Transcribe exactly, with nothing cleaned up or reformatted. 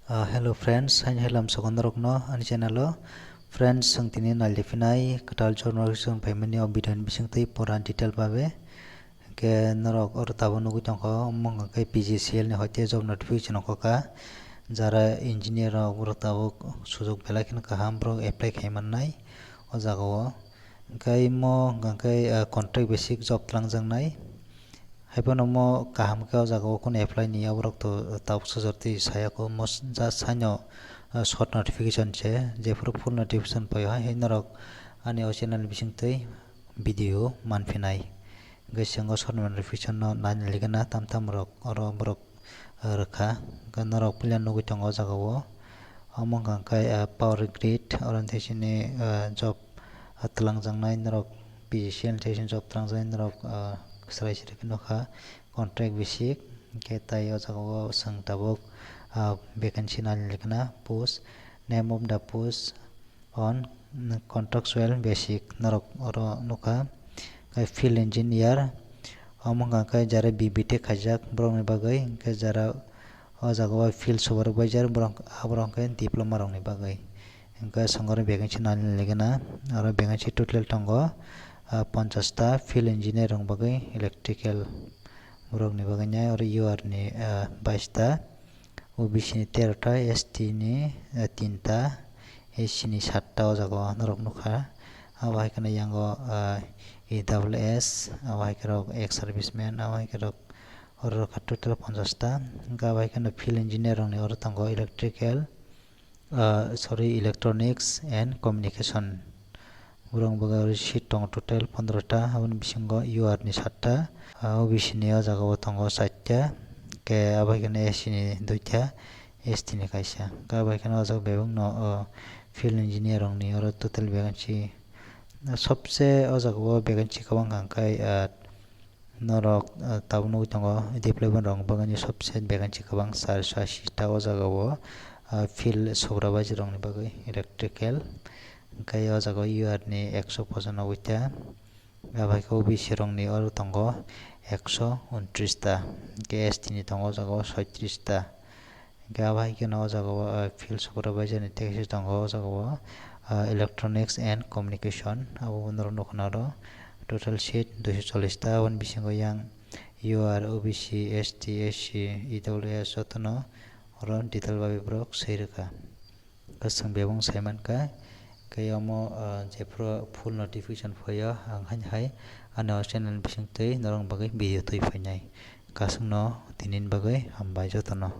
Ah, hello friends, haini hai lam sokonda rokno ani channel o. Friends, ang tini naldi phinai kwtal job notification phaimani o video ni bisingtwi pura detail babe. Hwnkhe norok oro tabuk nugwi tongkha, omo hwnkha khe P G C L ni hoite job notification ongkha kha. Jara engineer rok borok tabuk sujok belai kheno kaham, borok apply khai mannai o jaga o. Hwnkhe imo hwnkha khe, ah, contract basic job twlangjaknai. Haiphano omo kaham khe o jaga o kunu apply ni ya, borok to tabuk sujor twi saya kho, omo just haino, ah, short notification se, jephuru full notification phaio hai, hai norok ani o channel bisingtwi video manphinai. Hwnkhe swngo short notification no naina ligana tam tam rok oro borok, ah, rwkha. Hwnkhe norok puila nugwi tongo o jaga o. Omo hwnkha khe, ah, power grid, oro hwnkhe sini, ah, job, ah, twlangjaknai norok P G C L hwnkhe sini job twlangjaknai norok, ah, chwrai chwrai khe nukha contract basic. Hwnkhe tai o jaga o chwng tabuk, ah, vacancy naina ligana post, name of the post, on contractual basic norok oro nukha. Hwnkhe field engineer, omo hwnkha khe jara B B Tech khaijak borokni bagwi, hwnkhe jara o jaga o field supervisor borok, aborok hwnkhe diploma rokni bagwi. Hwnkhe songoro vacancy naina ligana, oro vacancy total tongo, ah, ponchash ta, field engineer rokni bagwi electrical borokni bagwi nai oro U R ni, ah, bais ta. O B C ni tero ta, S T ni, eh, tin ta, S C ni sat ta o jaga o norok nukha. Abo hai kheno yango, eh, E W S, abo hai kheno ex serviceman, abo hai kheno oro rok total ponchash ta. Hwnkhe abo hai kheno field engineer rokni oro tongo electrical, eh, sorry, electronics and communication. Borok bagwi seat tongo total pondro ta, aboni bisingo U R ni sat ta, ah, O B C ni o jaga o tongo char ta, hwnkhe abo hai kheno S C ni dui ta, S T ni kaisa. Hwnkhe abo hai kheno o jaga bebak no, o, field engineer rokni oro total vacancy, ah, sobse o jaga o vacancy kwbang kha hwnkhe, ah, norok, ah, tabuk nugwi tongo, development rokni bagwi sobse vacancy kwbang, charso ashi ta o jaga o, ah, field supervisor rokni bagwi electrical, hwnkhe o jaga o U R ni ekso pochanoboi ta, abo hai khe O B C rokni oro tongo ekso untris ta, hwnkhe S T ni tongo o jaga o soitris ta. Hwnkhe abo hai kheno o jaga o, ah, field supervisor ni text tongo o jaga o, ah, electronics and communication, abo bo norok nukha na oro total seat duiso chollish ta, aboni bisingo yang U R, O B C, S T, S C, E W S jotono oro detail bai borok swi rwkha. Kwchwng bebak sai mankha, khe omo, ah, jephru full notification phaio, ang haino hai ani o channel bisingtwi norokni bagwi video twi phainai. Kwchwngno tinini bagwi hambai jotono.